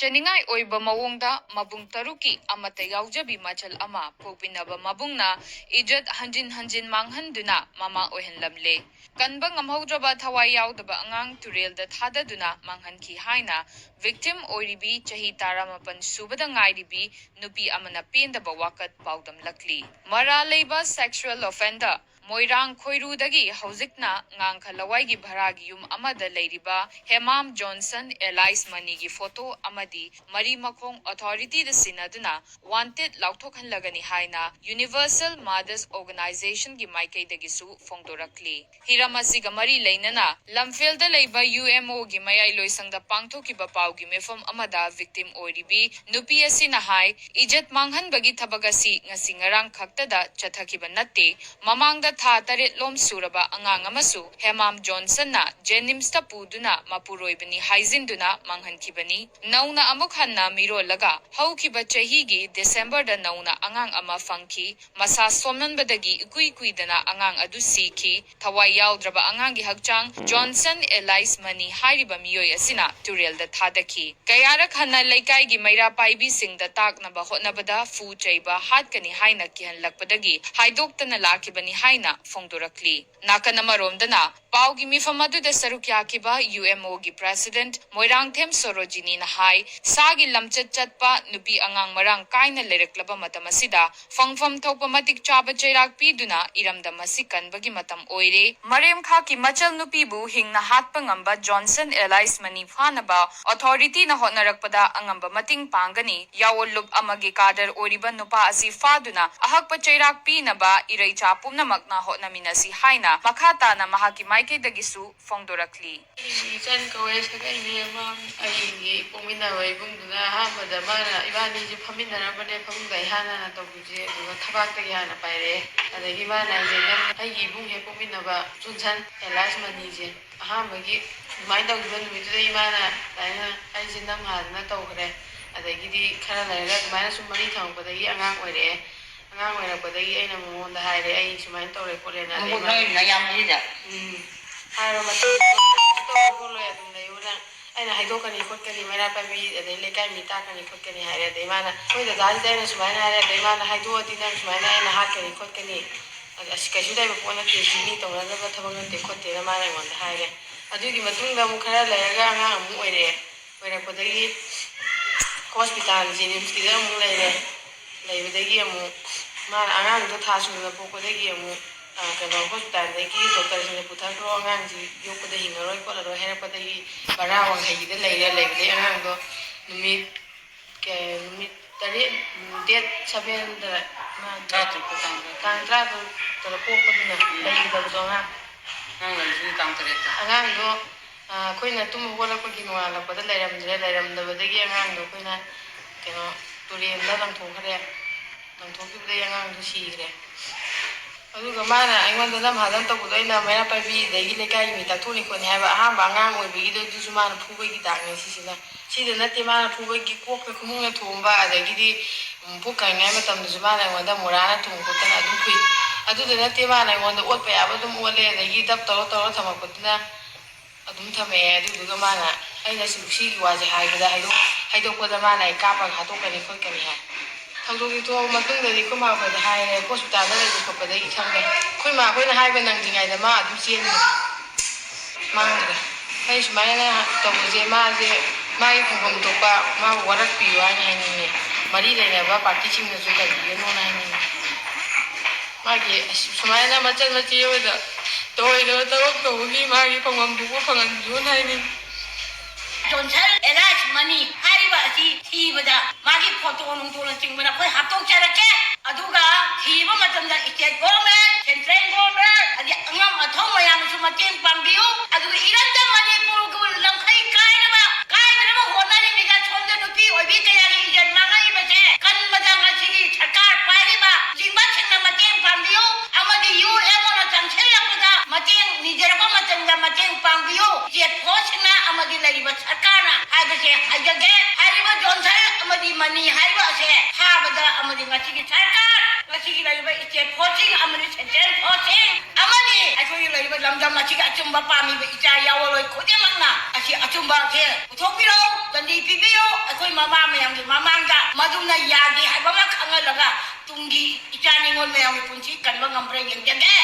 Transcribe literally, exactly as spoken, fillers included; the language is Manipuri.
ꯆꯅꯤꯡꯉꯥꯏ ꯑꯣꯏꯕ ꯃꯑꯣꯡꯗ ꯃꯕꯨꯡ ꯇꯔꯨꯛꯀꯤ ꯑꯃꯠꯇ ꯌꯥꯎꯖꯕꯤ ꯃꯆꯜ ꯑꯃ ꯄꯣꯛꯃꯤꯟꯅꯕ ꯃꯕꯨꯡꯅ ꯏꯖꯠ ꯍꯟꯖꯤꯟ ꯍꯟꯖꯤꯟ ꯃꯥꯡꯍꯟꯗꯨꯅ ꯃꯃꯥ ꯑꯣꯏꯍꯟꯂꯝꯂꯦ꯫ ꯀꯟꯕ ꯉꯝꯍꯧꯗ꯭ꯔꯕ ꯊꯋꯥꯏ ꯌꯥꯎꯗꯕ ꯑꯉꯥꯡ ꯇꯨꯔꯦꯜꯗ ꯊꯥꯗꯗꯨꯅ ꯃꯥꯡꯍꯟꯈꯤ ꯍꯥꯏꯅ victim ꯑꯣꯏꯔꯤꯕꯤ ꯆꯍꯤ ꯇꯔꯥꯃꯥꯄꯟ ꯁꯨꯕꯗ ꯉꯥꯏꯔꯤꯕꯤ ꯅꯨꯄꯤ ꯑꯃꯅ ꯄꯦꯟꯗꯕ ꯋꯥꯀꯠ ꯄꯥꯎꯗꯝꯂꯛꯂꯤ꯫ ꯃꯔꯥꯜ ꯂꯩꯕ sexual offender ꯃꯣꯏꯔꯥꯡ ꯈꯣꯏꯔꯨꯗꯒꯤ ꯍꯧꯖꯤꯛꯅ ꯉꯥꯡꯈ ꯂꯋꯥꯏꯒꯤ ꯚꯔꯥꯒꯤ ꯌꯨꯝ ꯑꯃꯗ ꯂꯩꯔꯤꯕ ꯍꯦꯃꯥꯝ ꯖꯣꯟꯁꯟ alias ꯃꯅꯤꯒꯤ ꯐꯣꯇꯣ ꯑꯃꯗꯤ ꯃꯔꯤ ꯃꯈꯣꯡ ꯑꯣꯊꯣꯔꯤꯇꯤꯗ ꯁꯤꯟꯅꯗꯨꯅ wanted ꯂꯥꯎꯊꯣꯛꯍꯜꯂꯒꯅꯤ ꯍꯥꯏꯅ Universal Mothers Organizationꯒꯤ ꯃꯥꯏꯀꯩꯗꯒꯤꯁꯨ ꯐꯣꯡꯗꯣꯔꯛꯂꯤ꯫ ꯍꯤꯔꯝ ꯑꯁꯤꯒ ꯃꯔꯤ ꯂꯩꯅꯅ ꯂꯝꯐꯦꯜꯗ ꯂꯩꯕ UMOꯒꯤ ꯃꯌꯥꯏ ꯂꯣꯏꯁꯪꯗ ꯄꯥꯡꯊꯣꯛꯈꯤꯕ ꯄꯥꯎꯒꯤ ꯃꯤꯐꯝ ꯑꯃꯗ victim ꯑꯣꯏꯔꯤꯕꯤ ꯅꯨꯄꯤ ꯑꯁꯤꯅ ꯍꯥꯏ, ꯏꯖꯠ ꯃꯥꯡꯍꯟꯕꯒꯤ ꯊꯕꯛ ꯑꯁꯤ ꯉꯁꯤ ꯉꯔꯥꯡ ꯈꯛꯇꯗ ꯆꯠꯊꯈꯤꯕ ꯅꯠꯇꯦ꯫ ꯃꯃꯥꯡꯗ ꯊꯥ ꯇꯔꯦꯠ ꯂꯣꯝ ꯁꯨꯔꯕ ꯑꯉꯥꯡ ꯑꯃꯁꯨ ꯍꯦꯃꯥꯝ ꯖꯣꯟꯁꯟꯅ ꯖꯦꯅꯤꯝꯁꯇ ꯄꯨꯗꯨꯅ ꯃꯄꯨꯔꯣꯏꯕꯅꯤ ꯍꯥꯏꯖꯤꯟꯗꯨꯅ ꯃꯥꯡꯍꯟꯈꯤꯕꯅꯤ꯫ ꯅꯧꯅ ꯑꯃꯨꯛ ꯍꯟꯅ ꯃꯤꯔꯣꯜꯂꯒ ꯍꯧꯈꯤꯕ ꯆꯍꯤꯒꯤ ꯗꯤꯁꯦꯝꯕꯔꯗ ꯅꯧꯅ ꯑꯉꯥꯡ ꯑꯃ ꯐꯪꯈꯤ꯫ ꯃꯁꯥ ꯁꯣꯟꯃꯟꯕꯗꯒꯤ ꯏꯀꯨꯏ ꯀꯨꯏꯗꯅ ꯑꯉꯥꯡ ꯑꯗꯨ ꯁꯤꯈꯤ꯫ ꯊꯋꯥꯏ ꯌꯥꯎꯗ꯭ꯔꯕ ꯑꯉꯥꯡꯒꯤ ꯍꯛꯆꯥꯡ ꯖꯣꯟꯁꯟ alias ꯃꯅꯤ ꯍꯥꯏꯔꯤꯕ ꯃꯤꯑꯣꯏ ꯑꯁꯤꯅ ꯇꯨꯔꯦꯜꯗ ꯊꯥꯗꯈꯤ꯫ ꯀꯌꯥꯔꯛ ꯍꯟꯅ ꯂꯩꯀꯥꯏꯒꯤ ꯃꯩꯔꯥ ꯄꯥꯏꯕꯤꯁꯤꯡꯗ ꯇꯥꯛꯅꯕ ꯍꯣꯠꯅꯕꯗ ꯐꯨ ꯆꯩꯕ ꯍꯥꯠꯀꯅꯤ ꯍꯥꯏꯅ ꯀꯤꯍꯜꯂꯛꯄꯗꯒꯤ ꯍꯥꯏꯗꯣꯛꯇꯅ ꯂꯥꯛꯈꯤꯕꯅꯤ ꯍꯥꯏꯅ ꯐꯣꯡꯗꯣꯔꯛꯂꯤ꯫ ꯅꯥꯀꯟ ꯑꯃꯔꯣꯝꯗꯅ ꯄꯥꯎꯒꯤ ꯃꯤꯐꯝ ꯑꯗꯨꯗ ꯁꯔꯨꯛ ꯌꯥꯈꯤꯕ UMOꯒꯤ president ꯃꯣꯏꯔꯥꯡꯊꯦꯝ ꯁꯣꯔꯣꯖꯤꯅꯤꯅ ꯍꯥꯏ, ꯁꯥꯒꯤ ꯂꯝꯆꯠ ꯆꯠꯄ ꯅꯨꯄꯤ ꯑꯉꯥꯡ ꯃꯔꯥꯡ ꯀꯥꯏꯅ ꯂꯩꯔꯛꯂꯕ ꯃꯇꯝ ꯑꯁꯤꯗ ꯐꯪꯐꯝ ꯊꯣꯛꯄ ꯃꯇꯤꯛ ꯆꯥꯕ ꯆꯩꯔꯥꯛ ꯄꯤꯗꯨꯅ ꯏꯔꯝꯗꯝ ꯑꯁꯤ ꯀꯟꯕꯒꯤ ꯃꯇꯝ ꯑꯣꯏꯔꯦ꯫ ꯃꯔꯦꯝꯈꯥꯛꯀꯤ ꯃꯆꯜ ꯅꯨꯄꯤꯕꯨ ꯍꯤꯡꯅ ꯍꯥꯠꯄ ꯉꯝꯕ ꯖꯣꯟꯁꯟ alias ꯃꯅꯤ ꯐꯥꯅꯕ ꯑꯣꯊꯣꯔꯤꯇꯤꯅ ꯍꯣꯠꯅꯔꯛꯄꯗ ꯑꯉꯝꯕ ꯃꯇꯦꯡ ꯄꯥꯡꯒꯅꯤ꯫ ꯌꯥꯑꯣꯟꯂꯨꯞ ꯑꯃꯒꯤ ꯀꯥꯗꯔ ꯑꯣꯏꯔꯤꯕ ꯅꯨꯄꯥ ꯑꯁꯤ ꯐꯥꯗꯨꯅ ꯑꯍꯛꯄ ꯆꯩꯔꯥꯛ ꯄꯤꯅꯕ ꯏꯔꯩꯆꯥ ꯄꯨꯝꯅꯃꯛꯅ ꯍꯣꯠꯅꯃꯤꯟꯅꯁꯤ ꯍꯥꯏꯅ ꯃꯈꯥ ꯇꯥꯅ ꯃꯍꯥꯛꯀꯤ ꯃꯥꯏꯀꯩꯗꯒꯤꯁꯨ ꯐꯣꯡꯗꯣꯔꯛꯂꯤ꯫ ꯑꯩꯒꯤ ꯏꯆꯟ ꯀꯧꯋꯦ, ꯁꯥꯒꯩꯅꯦ꯫ ꯑꯃ ꯑꯩꯒꯤ ꯄꯣꯛꯃꯤꯟꯅꯕ ꯏꯕꯨꯡꯗꯨꯅ ꯑꯍꯥꯟꯕꯗ ꯃꯥꯅ ꯏꯕꯥꯅꯤꯁꯦ ꯐꯝꯃꯤꯟꯅꯔꯝꯕꯅꯦ, ꯐꯃꯨꯡꯗ ꯑꯩ ꯍꯥꯟꯅ ꯍꯥꯟꯅ ꯇꯧꯈꯤꯕꯁꯦ, ꯑꯗꯨꯒ ꯊꯕꯥꯛꯇꯒꯤ ꯍꯥꯟꯅ ꯄꯥꯏꯔꯛꯑꯦ꯫ ꯑꯗꯒꯤ ꯃꯥꯅ ꯍꯥꯏꯁꯦ, "ꯅꯪ ꯑꯩꯒꯤ ꯏꯕꯨꯡ ꯍꯦꯛ ꯄꯣꯛꯃꯤꯟꯅꯕ ꯖꯣꯟꯁꯟ alias ꯃꯅꯤꯁꯦ ꯑꯍꯥꯟꯕꯒꯤ ꯑꯗꯨꯃꯥꯏꯅ ꯇꯧꯈꯤꯕ ꯅꯨꯃꯤꯠꯇꯨꯗꯒꯤ ꯃꯥꯅ ꯑꯗꯨꯃꯥꯏꯅ ꯑꯩꯁꯦ ꯅꯝ ꯍꯥꯗꯅ ꯇꯧꯈ꯭ꯔꯦ꯫ ꯑꯗꯒꯤꯗꯤ ꯈꯔ ꯂꯩꯔꯒ ꯑꯗꯨꯃꯥꯏꯅ ꯁꯨꯝ ꯃꯔꯤ ꯊꯝꯃꯛꯄꯗꯒꯤ ꯑꯉꯥꯡ ꯑꯣꯏꯔꯛꯑꯦ꯫ ꯑꯉꯥꯡ ꯑꯣꯏꯔꯛꯄꯗꯒꯤ ꯑꯩꯅ ꯃꯉꯣꯟꯗ ꯍꯥꯏꯔꯦ, ꯑꯩ ꯁꯨꯃꯥꯏꯅ ꯇꯧꯔꯦ ꯈꯣꯠꯂꯦꯅ꯫ ꯑꯗꯩ ꯃꯥꯅ ꯅꯌꯥꯝꯕꯁꯤꯗ? ꯎꯝ꯫ ꯍꯥꯏꯔ ꯃꯇꯨꯡꯗ ꯀꯩꯁꯨ ꯇꯧꯔꯣꯏ ꯈꯣꯠꯂꯣꯏ, ꯑꯗꯨꯝ ꯂꯩꯌꯨ ꯅꯪ꯫ ꯑꯩꯅ ꯍꯥꯏꯗꯣꯛꯀꯅꯤ ꯈꯣꯠꯀꯅꯤ, ꯃꯩꯔꯥ ꯄꯥꯏꯕꯤ ꯑꯗꯩ ꯂꯩꯀꯥꯏ ꯃꯤ ꯇꯥꯛꯀꯅꯤ ꯈꯣꯠꯀꯅꯤ ꯍꯥꯏꯔꯦ꯫ ꯑꯗꯩ ꯃꯥꯅ, "ꯑꯩꯈꯣꯏ ꯗꯗꯥꯁꯤꯗ ꯑꯩꯅ ꯁꯨꯃꯥꯏꯅ ꯍꯥꯏꯔꯦ, ꯑꯗꯩ ꯃꯥꯅ ꯍꯥꯏꯗꯣꯛꯑꯗꯤ ꯅꯪ ꯁꯨꯃꯥꯏꯅ ꯑꯩꯅ ꯍꯥꯠꯀꯅꯤ ꯈꯣꯠꯀꯅꯤ, ꯑꯗ ꯑꯁ ꯀꯩꯁꯨ ꯂꯩꯕ ꯄꯣꯠ ꯅꯠꯇꯦ, ꯁꯤ ꯃꯤ ꯇꯧꯅꯗꯕ ꯊꯕꯛ ꯅꯠꯇꯦ ꯈꯣꯠꯇꯦꯅ" ꯃꯥꯅ ꯑꯩꯉꯣꯟꯗ ꯍꯥꯏꯔꯦ꯫ ꯑꯗꯨꯒꯤ ꯃꯇꯨꯡꯗ ꯑꯃꯨꯛ ꯈꯔ ꯂꯩꯔꯒ ꯑꯉꯥꯡ ꯑꯃꯨꯛ ꯑꯣꯏꯔꯛꯑꯦ꯫ ꯑꯣꯏꯔꯛꯄꯗꯒꯤ ꯍꯣꯁꯄꯤꯇꯥꯜ ꯖꯦꯅꯤꯝꯁꯀꯤꯗ ꯑꯃꯨꯛ ꯂꯩꯔꯦ꯫ ꯂꯩꯕꯗꯒꯤ ꯑꯃꯨꯛ ꯃꯥꯅ ꯑꯉꯥꯡꯗꯣ ꯊꯥ ꯁꯨꯗꯅ ꯄꯣꯛꯄꯗꯒꯤ ꯑꯃꯨꯛ, ꯑ, ꯀꯩꯅꯣ, ꯍꯣꯁꯄꯤꯇꯥꯜꯗꯒꯤ ꯗꯣꯛꯇꯔꯁꯤꯡꯅ ꯄꯨꯊꯈ꯭ꯔꯣ, ꯑꯉꯥꯡꯁꯤ ꯌꯣꯛꯄꯗ ꯍꯤꯡꯉꯔꯣꯏ ꯈꯣꯠꯂꯔꯣꯏ ꯍꯥꯏꯔꯛꯄꯗꯒꯤ ꯕꯔꯥ ꯋꯥꯡꯈꯩꯒꯤꯗ ꯂꯩꯔꯦ꯫ ꯂꯩꯕꯗꯒꯤ ꯑꯉꯥꯡꯗꯣ ꯅꯨꯃꯤꯠ ꯀ-, ꯅꯨꯃꯤꯠ ꯇꯔꯦꯠ, ꯗꯦꯠ ꯁꯚꯦꯟꯗ ꯃꯥ ꯇꯔꯥꯇꯔꯨꯛꯇ ꯇꯥꯡ ꯇꯥꯡ ꯇꯔꯥꯇꯔꯨꯛꯇ ꯄꯣꯛꯄꯗꯨꯅ ꯂꯩꯈꯤꯗꯕꯗꯣ ꯑꯉꯥꯡ꯫ ꯑꯉꯥꯡ ꯂꯩꯔꯤꯁꯤꯅ ꯇꯥꯡ ꯇꯔꯦꯠꯇ꯫ ꯑꯉꯥꯡꯗꯣ, ꯑ, ꯑꯩꯈꯣꯏꯅ ꯇꯨꯝ ꯍꯧꯒꯠꯂꯛꯄꯒꯤ ꯅꯣꯡꯉꯥꯜꯂꯛꯄꯗ ꯂꯩꯔꯝꯗ꯭ꯔꯦ꯫ ꯂꯩꯔꯝꯗꯕꯗꯒꯤ ꯑꯉꯥꯡꯗꯣ ꯑꯩꯈꯣꯏꯅ, ꯀꯩꯅꯣ, ꯇꯨꯔꯦꯟꯗ ꯂꯪꯊꯣꯛꯈ꯭ꯔꯦ꯫ ꯂꯪꯊꯣꯛꯈꯤꯕꯗꯒꯤ ꯑꯉꯥꯡꯗꯣ ꯁꯤꯈ꯭ꯔꯦ꯫ ꯑꯗꯨꯒ ꯃꯥꯅ ꯑꯩꯉꯣꯟꯗ ꯅꯝꯍꯥ ꯅꯝ ꯇꯧꯕꯗꯣ ꯑꯩꯅ ꯃꯩꯔꯥ ꯄꯥꯏꯕꯤ ꯑꯗꯒꯤ ꯂꯩꯀꯥꯏꯒꯤ ꯃꯤ ꯇꯥꯛꯊꯣꯛꯅꯤ ꯈꯣꯠꯅꯤ ꯍꯥꯏꯕ ꯑꯍꯥꯟꯕ ꯑꯉꯥꯡ ꯑꯣꯏꯕꯒꯤꯗꯣ ꯑꯗꯨꯁꯨ ꯃꯥꯅ ꯐꯨꯕꯒꯤ ꯗꯥꯛꯅꯦ ꯁꯤꯁꯤꯅ꯫ ꯁꯤꯗ ꯅꯠꯇꯦ ꯃꯥꯅ ꯐꯨꯕꯒꯤ ꯀꯣꯛꯇ ꯈꯨꯃꯨꯛꯅ ꯊꯣꯝꯕ, ꯑꯗꯒꯤꯗꯤ, ꯎꯝ, ꯄꯨꯛ ꯀꯪꯉꯤꯉꯩ ꯃꯇꯝꯗꯁꯨ ꯃꯥꯅ ꯑꯩꯉꯣꯟꯗ ꯃꯣꯔꯥꯅ ꯊꯣꯝ ꯈꯣꯠꯇꯅ ꯑꯗꯨꯝ ꯐꯨꯏ꯫ ꯑꯗꯨꯗ ꯅꯠꯇꯦ ꯃꯥꯅ ꯑꯩꯉꯣꯟꯗ ꯑꯣꯠꯄ ꯌꯥꯕ ꯑꯗꯨꯝ ꯑꯣꯠꯂꯦ, ꯑꯗꯒꯤ ꯗꯞ ꯇꯧꯔ ꯇꯧꯔ ꯊꯝꯃꯛꯄꯗꯨꯅ ꯑꯗꯨꯝ ꯊꯝꯃꯛꯑꯦ꯫ ꯑꯗꯨꯗꯨꯒ ꯃꯥꯅ, ꯑꯩꯅ ꯁꯤ-, ꯁꯤꯒꯤ ꯋꯥꯁꯦ ꯍꯥꯏꯕꯗ ꯍꯥꯏꯗꯣꯛ-, ꯍꯥꯏꯗꯣꯛꯄꯗ ꯃꯥꯅ ꯑꯩ ꯀꯥꯞꯄꯒ ꯍꯥꯠꯇꯣꯛꯀꯅꯤ ꯈꯣꯠꯀꯅꯤ ꯍꯥꯏ꯫ ꯊꯧꯗꯣꯛꯁꯦ ꯊꯣꯛꯑꯕ ꯃꯇꯨꯡꯗꯗꯤ ꯑꯩꯈꯣꯏ ꯃꯥ ꯑꯩꯈꯣꯏꯗ ꯍꯥꯏꯔꯦ, ꯍꯣꯁꯄꯤꯇꯥꯜꯗ ꯂꯩꯕ ꯈꯣꯠꯄꯗꯒꯤ ꯈꯪꯉꯦ꯫ ꯑꯩꯈꯣꯏ ꯃꯥ ꯑꯩꯈꯣꯏꯅ ꯍꯥꯏꯕ ꯅꯪꯗ꯭ꯔꯤꯉꯩꯗ ꯃꯥ ꯑꯗꯨꯝ ꯆꯦꯟꯈ꯭ꯔꯦ꯫ ꯃꯥꯡꯈ꯭ꯔꯦ꯫ ꯑꯩ ꯁꯨꯃꯥꯏꯅ ꯇꯧꯕꯁꯦ ꯃꯥꯁꯦ, ꯃꯥꯒꯤ ꯐꯪꯐꯝ ꯊꯣꯛꯄ ꯃꯥꯕꯨ ꯋꯥꯔꯛꯄꯤꯌꯨ ꯍꯥꯏꯅ ꯍꯥꯏꯅꯤꯡꯉꯦ꯫ ꯃꯔꯤ ꯂꯩꯅꯕ ꯄꯥꯔꯇꯤꯁꯤꯡꯅꯁꯨ ꯀꯟꯕꯤꯒꯅꯨꯅ ꯍꯥꯏꯅꯤꯡꯉꯦ꯫ ꯃꯥꯒꯤ ꯑꯁ-, ꯁꯨꯃꯥꯏꯅ ꯃꯆꯟ ꯃꯆꯦ ꯑꯣꯏꯗ ꯇꯧꯔꯣꯏꯗꯕ ꯊꯕꯛ ꯇꯧꯕꯒꯤ ꯃꯥꯒꯤ ꯐꯪꯐꯝ ꯊꯣꯛꯄ ꯐꯪꯍꯟꯕꯤꯌꯨꯅ ꯍꯥꯏꯅꯤꯡꯉꯤ꯫ ꯖꯣꯟꯁꯟ ꯑꯦꯂꯥꯏꯁ ꯃꯅꯤ ꯍꯥꯏꯔꯤꯕ ꯑꯁꯤ ꯊꯤꯕꯗ ꯃꯥꯒꯤ ꯐꯣꯇꯣ ꯅꯨꯡꯇꯣꯅꯆꯤꯡꯕ ꯑꯩꯈꯣꯏ ꯍꯥꯞꯇꯣꯛꯆꯔꯛꯀꯦ꯫ ꯑꯗꯨꯒ ꯊꯤꯕ ꯃꯇꯝꯗ state government, central government, ꯑꯗꯩ ꯑꯉꯝ ꯑꯊꯧ ꯃꯌꯥꯝꯅꯁꯨ ꯃꯇꯦꯡ ꯄꯥꯡꯕꯤꯌꯨ꯫ ꯑꯗꯨꯒ ꯏꯔꯝꯗꯝ ꯃꯅꯤꯄꯨꯔꯒꯤ ꯂꯝꯈꯩ ꯀꯥꯏꯔꯕ, ꯀꯥꯏꯗꯅꯕ ꯍꯣꯠꯅꯔꯤꯉꯩꯗ ꯁꯣꯝꯗ ꯅꯨꯄꯤ ꯑꯣꯏꯕꯤ ꯀꯌꯥꯒꯤ ꯏꯖꯠ ꯃꯥꯡꯍꯜꯂꯤꯕꯁꯦ ꯀꯟꯕꯗ ꯉꯁꯤꯒꯤ ꯁꯔꯀꯥꯔ ꯄꯥꯏꯔꯤꯕ ꯂꯨꯆꯤꯡꯕꯁꯤꯡꯅ ꯃꯇꯦꯡ ꯄꯥꯡꯕꯤꯌꯨ꯫ ꯑꯃꯗꯤ UNOꯅ ꯆꯪꯁꯤꯜꯂꯛꯄꯗ ꯃꯇꯦꯡ ꯅꯤꯖꯔꯛꯄ ꯃꯇꯝꯗ ꯃꯇꯦꯡ ꯄꯥꯡꯕꯤꯌꯨ꯫ State forceꯁꯤꯡꯅ ꯑꯃꯗꯤ ꯂꯩꯔꯤꯕ ꯁꯔꯀꯥꯔꯅ ꯍꯥꯏꯕꯁꯦ ꯍꯥꯏꯖꯒꯦ꯫ ꯍꯥꯏꯔꯤꯕ ꯖꯣꯟꯁꯟ ꯑꯃꯗꯤ ꯃꯅꯤ ꯍꯥꯏꯔꯤꯕ ꯑꯁꯦ ꯐꯥꯕꯗ ꯑꯃꯗꯤ ꯉꯁꯤꯒꯤ ꯁꯔꯀꯥꯔ ꯃꯁꯤꯒꯤ ꯂꯩꯔꯤꯕ state force ꯁꯤꯡ ꯑꯃꯗꯤ central force ꯁꯤꯡ ꯑꯃꯗꯤ ꯑꯩꯈꯣꯏꯒꯤ ꯂꯩꯔꯤꯕ ꯂꯝꯗꯝ ꯑꯁꯤꯒꯤ ꯑꯆꯨꯝꯕ ꯄꯥꯝꯃꯤꯕ ꯏꯆꯥ ꯏꯌꯥꯑꯣꯜꯂꯣꯏ ꯈꯨꯗꯤꯡꯃꯛꯅ ꯑꯁꯤ ꯑꯆꯨꯝꯕꯁꯦ ꯄꯨꯊꯣꯛꯄꯤꯔꯛꯎ, ꯗꯟꯗꯤ ꯄꯤꯕꯤꯌꯨ꯫ ꯑꯩꯈꯣꯏ ꯃꯃꯥ ꯃꯌꯥꯝꯒꯤ ꯃꯃꯥꯡꯗ ꯃꯗꯨꯅ ꯌꯥꯗꯦ ꯍꯥꯏꯕ ꯑꯃ ꯈꯪꯍꯜꯂꯒ ꯇꯨꯡꯒꯤ ꯏꯆꯥ ꯅꯤꯉꯣꯜ ꯃꯌꯥꯝꯒꯤ ꯄꯨꯟꯁꯤ ꯀꯟꯕ ꯉꯝꯕ꯭ꯔꯥ ꯌꯦꯡꯖꯒꯦ꯫